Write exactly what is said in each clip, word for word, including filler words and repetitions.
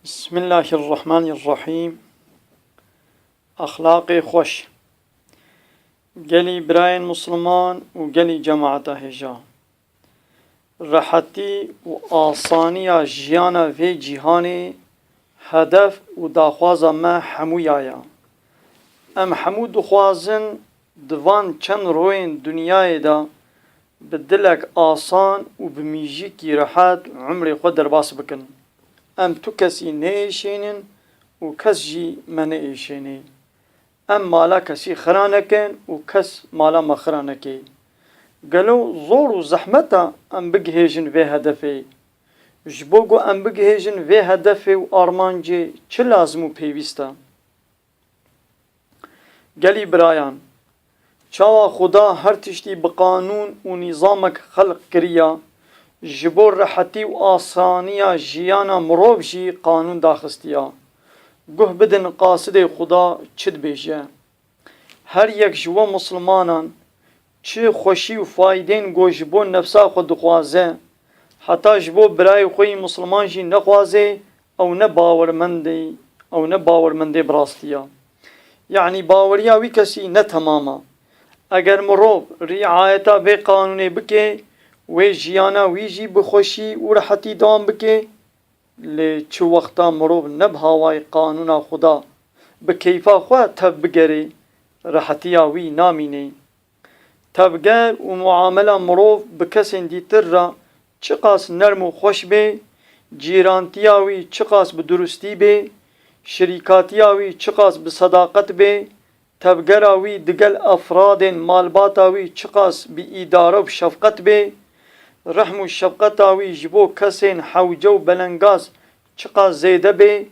Bismillahirrahmanirrahîm. Exlaqê xweş. Gelî birayên Musliman û gelî cemaeta hêja. Rehetî û asaniya jiyana vê cîhanê hedef û daxwaza me hemûya ya. Em hemû dixwazin di van çend royên dinyayê de bi dilek asan û bi mîjîkî rehet umrê xwe derbas bikin. Em tu kesî neêşênin û kes jî me neêşênê. Em mala kesî xira nekin û kes mala me xira neke. Gelo zor û zehmet e em bigihêjin vê hedefê? Ji bo ku em bigihêjin vê hedefê û armancê çi lazim û pêwîst e? Gelî birayan, çawa Xuda her tiştî bi qanûn û nîzamek xelq kiriya, ji bo rehetî û asaniya jiyana mirov jî qanûn daxistiya. Guh bidin qasidê Xuda çi dibêje. Her yek ji we Muslimanan çi xweşî û faydên ku ji bo nefsa xwe dixwaze, heta ji bo birayê xwe yî Musliman jî nexwaze, ew ne bawermendê, ew ne bawermendê bi rastî ya. Yanî baweriya wî kesî ne temam e. Eger mirov riayeta vê qanûnê bike, wê jiyana wî jî bi xweşî û rehetî dewam bike, lê çi wexta mirov ne bi hawayê qanûna Xuda, bi keyfa xwe tev bigerê, rehetiya wî namînê. Tevger û muamela mirov bi kesên dîtir re çiqas nerm û xweş bê, cîrantiya wî çiqas bi durustî bê, şirîkatiya wî çiqas bi sedaqet bê, tevgera wî digel efradên malbata wî çiqas bi îdare û bi şefqet bê, rehm û şefqeta wî ji bo kesên hewce û belengaz çiqas zêde bê,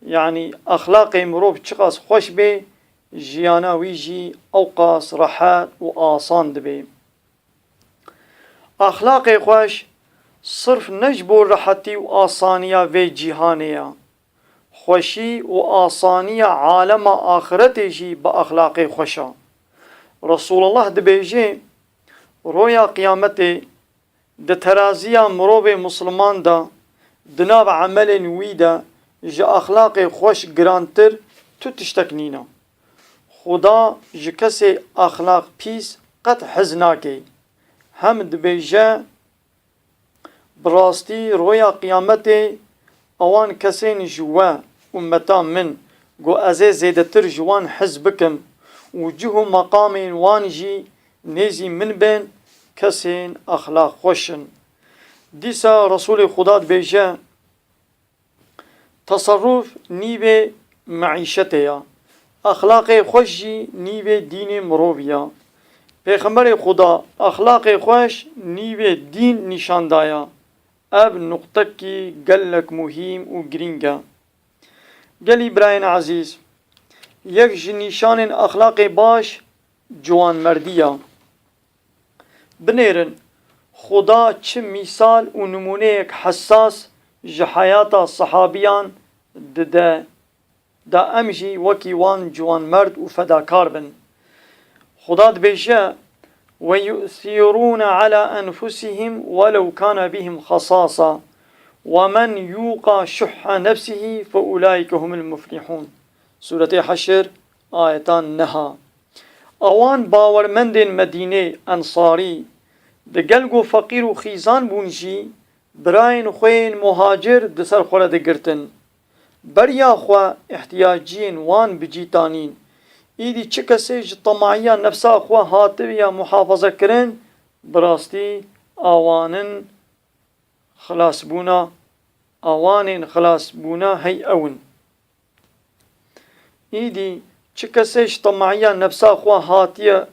yanî exlaqê mirov çiqas xweş bê, jiyana wî jî ewqas rehet û asan dibe. Axlaqê xweş sirf ne ji bo rehetî û asaniya vê cîhanê ye. Xweşî û asaniya alema axiretê jî bi axlaqê xweş e. Resulullah dibêje, roya qiyametê di teraziya mirovê Musliman de, di nav emelên wî de ji axlaqê xweş girantir tu tiştek nîne. Xuda ji kesê axlaq pîs qet hez nake. Hem dibêje, bi rastî roya qiyametê ewan kesên ji we, ummeta min, ku ez ê zêdetir ji wan hez bikim û cih û meqamên wan jî nêzî min bên, kesên axlaq xweş in. Dîsa Resulê Xuda dibêje, Teserruf nîvê meîşetê ya. Exlaqê xweş jî nîvê dînê mirovî ya. Pêxemberê Xuda exlaqê xweş nîvê dîn nîşan daya. Ev nuqtekî gelek muhîm û girîng e. Gelî birayên ezîz, yek ji nîşanên exlaqê baş ciwanmerdî ya. Binêrin, Xuda çi mîsal û nimûneyek hesas ji heyata sehabiyan dide, da em jî wekî wan ciwanmerd û fedakar bin. Xuda dibêje, "Ve yu'sirûne ala enfusihim welew kane bihim xesasa, ve men yuqa şuhhe nefsihi fe ulaike humul muflihûn." Sûretê Heşr, ayetan neha. Ewan bawermendên Medînê, Ensarî, digel ku feqîr û xîzan bûn jî, birayên xwe yên muhacir di ser xwe re digirtin. Beriya xwe îhtiyaciyên wan bi cî tanîn. Îdî çi kesê ji temaiya nefsa xwe hatiye muhafaza kirin, bi rastî awanin xilasbûna, awanên xilasbûna hey ew in. Îdî çi kesê ji temaiya nefsa xwe hatiye,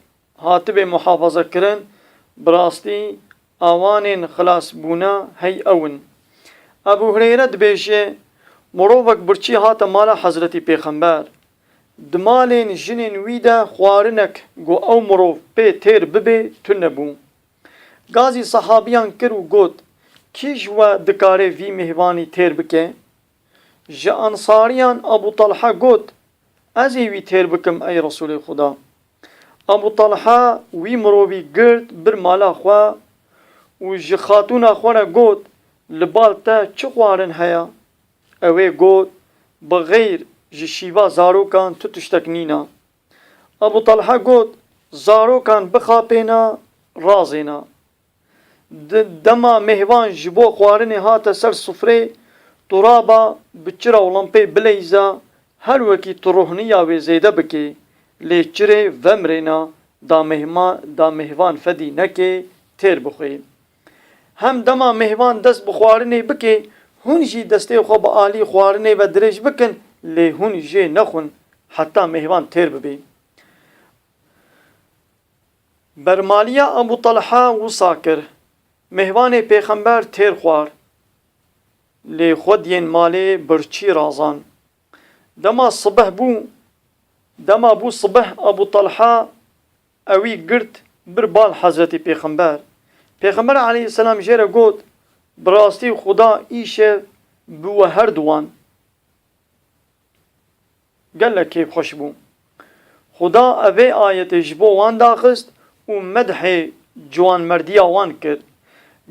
hatibê muhafaza kirin, bi rastî awanên xilasbûna hey ew in. Ebû Hureyre dibêje, mirovek birçî hate mala Hezretî Pêxember. Di malên jinên wî de xwarinek ku ew mirov pê têr bibe tune bû. Gazî sehabiyan kir û got, "Kî ji we dikare vî mêvanî têr bike?" Ji ensariyan Ebû Talha got, "Ez ê wî têr bikim, ey Resûlê Xuda." Ebû Talha wî mirovî girt, bir mala xwe û ji xatûna xwe re got, "Li bal te çi xwarin heye?" Ew ê got, bi xeyr ji şîva zarokan tu tiştek nîna. Ebû Talha got, zarokan bixapêna, razêna. Di dema mêhvan ji bo xwarinê hate ser sufrê, turaba bi çira û lempê bileyza, her wekî tu ruhniya wê zêde bikê, lê çirê vemirêna, da mêhma-, da mêhvan fedî nekê, têr bixwê. Hem dema mêhvan dest bi xwarinê bikê, hûn jî destê xwe bi alî xwarinê ve dirêj bikin, lê hûn jê nexwin, heta mêhvan têr bibê. Bermaliya Ebû Talha wisa kir, mêhvanê pêxember têr xwar, lê xwediyên malê birçî razan. Dema sibeh bû, dema bû sibeh, Ebû Talha ewî girt bir bal Hezretî Pêxember. Pêxember aleyhisselam jê re got, bi rastî Xuda îşev bi we her duwan gelek kêfxweş bû. Xuda evê ayetê ji bo wan daxist û medhê ciwanmerdiya wan kir.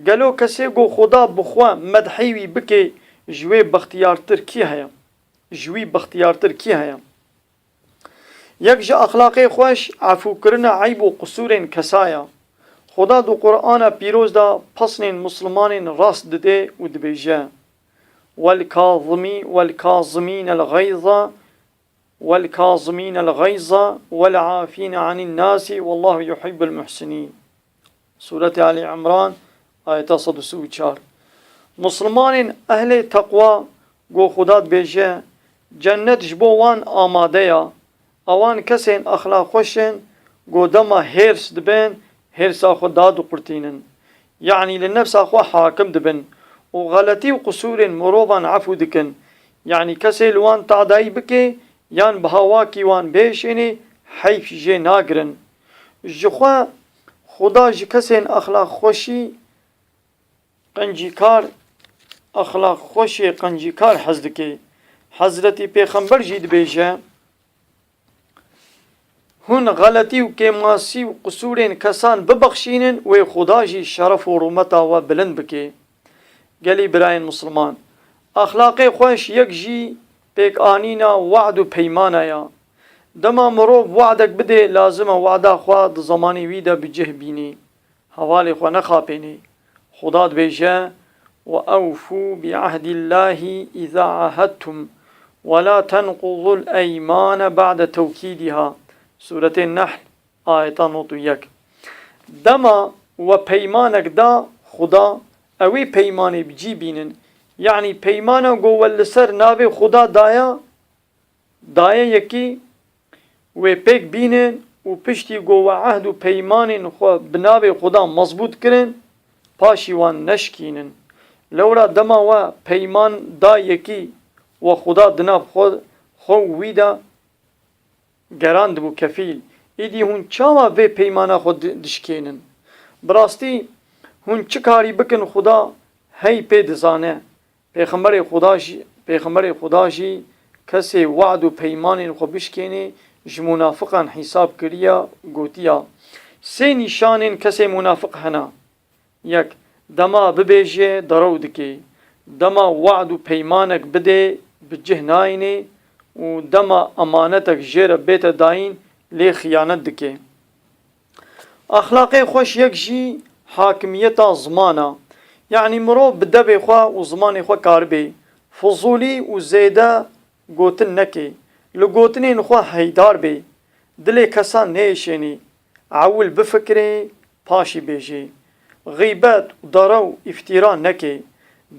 Gelo kesê ku Xuda bi xwe medhê wî bikê, ji wê bextiyartir kî heye? Ji wî bextiyartir kî heye? Yek ji exlaqê xweş, efûkirina eyb û qisûrên kesa ya. Xuda di Qur'ana Pîroz de pesnên Muslimanên rast dide û dibêje, "Wel-kazimî-, wel-kazimînel-gayza, wel-kazimînel-gayza, wel-afîne anîn-nasi, wallahu yuhibbul muhsinîn." Sûretê Ali Imran, ayeta sed û sî û çar. Muslimanên ehlê teqwa, go Xuda dibêje, cennet ji bo wan amade ya. Ewan kesên exlaq xweş in, go dema hêrs dibin, hêrsa xwe dadiqurtînin. Yanî li nefsa xwe hakim dibin û xeletî û qisûrên mirovan efû dikin. Yanî kesê li wan tadayî bike yan bi hawakî wan bêşênê, heyf jê nagirin. Ji xwe Xuda ji kesên exlaq xweşî qencîkar, exlaq xweşê qencîkar hez dike. Hezretî Pêxember jî dibêje, hûn xeletî û kêmasî û qisûrên kesan bibexşînin, wê Xuda jî şeref û rûmeta we bilind bike. Gelî birayên Misliman, exlaqê xweş yek jî pêkanîna we'd û peymana ya. Dema mirov we'dek bidê, lazim e we'da xwe di zemanê wî de bi cih bînî. Hevalê xwe nexapênê. Xuda dibêje, "Ve ewfû bi ehdîllahî îza ahedtum, ve la tenqudul eymane ba'de tewkîdîha." Sûretê Nehl, ayeta nod û yek. Dema we peymanek da Xuda, ewê peymanê bi cî bînin. Yanî peymana go we li ser navê Xuda daya, daye yekî, wê pêk bînin û piştî go we ehd û peymanên xwe bi navê Xuda mezbût kirin, paşî wan neşikînin. Lewra dema we peyman da yekî, we Xuda di nav xwe, xwe û wî de gerandibû kefîl. Îdî hûn çawa vê peymana xwe di-, dişikênin? Bi rastî hûn çi karî bikin Xuda hey pê dizane. Pêxemberê Xuda jî, Pêxemberê Xuda jî kesê we'd û peymanên xwe bişkênê ji munafiqan hîsab kiriya, gotiya, sê nîşanên kesê munafiq hene. Yek, dema bibêje derew dike, dema we'd û peymanek bide bi cih nayînê û dema emanetek jê re bête dayîn lê xiyanet dike. Exlaqê xweş yek jî hakimiyeta ziman e. Yanî mirov bi devê xwe û zimanê xwe karibê fizûlî û zêde gotin neke. Li gotinên xwe heydar bê. Dilê kesan nêşênê. Ewil bifikirê, paşî bêjê. Xîbet, derew, îftîra neke.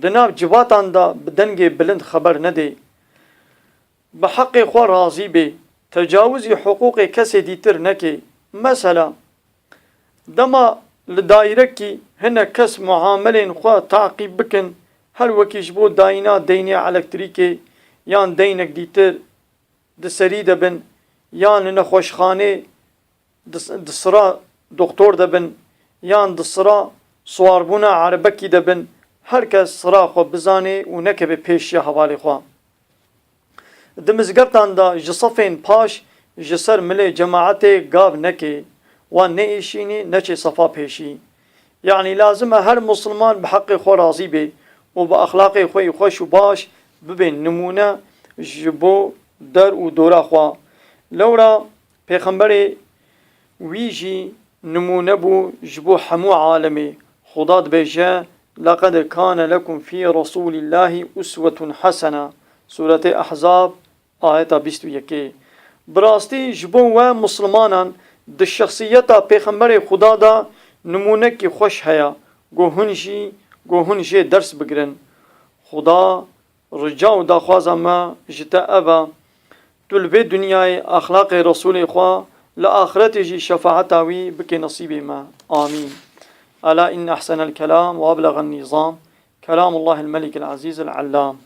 Di nav civatan de bi dengê bilind xeber nedê. Bi heqê xwe razî bê, tecawizî hiqûqê kesê dîtir neke. Mesela, dema li dayîrekî hinek kes muamelên xwe taqîb bikin, her wekî ji bo dayîna deynê elektrîkê yan deynek dîtir di serî de bin, yan li nexweşxanê di, di sira doktor de bin, yan di sira siwarbûna erebekî de bin, her kes sira xwe bizane û nekeve pêşiya hevalê xwe. Di mizgeftan de ji sefên paş ji ser milê cemaetê gav neke, wan neêşînî neçê sefa pêşî. Yanî lazim e her misilman bi heqê xwe razî bê û bi exlaqê xwe yî xweş û baş bibên nimûne ji bo der û dora xwe. Lewra Pêxemberê wî jî nimûne bû ji bo hemû alemê. Xuda dibêje, "Leqed kane lekum fî Resûlîllahî uswetun hesene." Sûretê Ehzab, ayeta bîst û yekê. Bi rastî ji bo we Muslimanan di şexsiyeta Pêxemberê Xuda de nimûnekî xweş heye, ku hûn jî, ku hûn jê ders bigirin. Xuda rica û daxwaza me ji te ev e, tu li vê dinyayê exlaqê Resûlê xwe, li axretê jî şefaeta wî bikê nesîbê me. Amîn. Ela inne ehsenel kelam ve eblegan nîzam, kelamullahil melikil ezîzil ellam.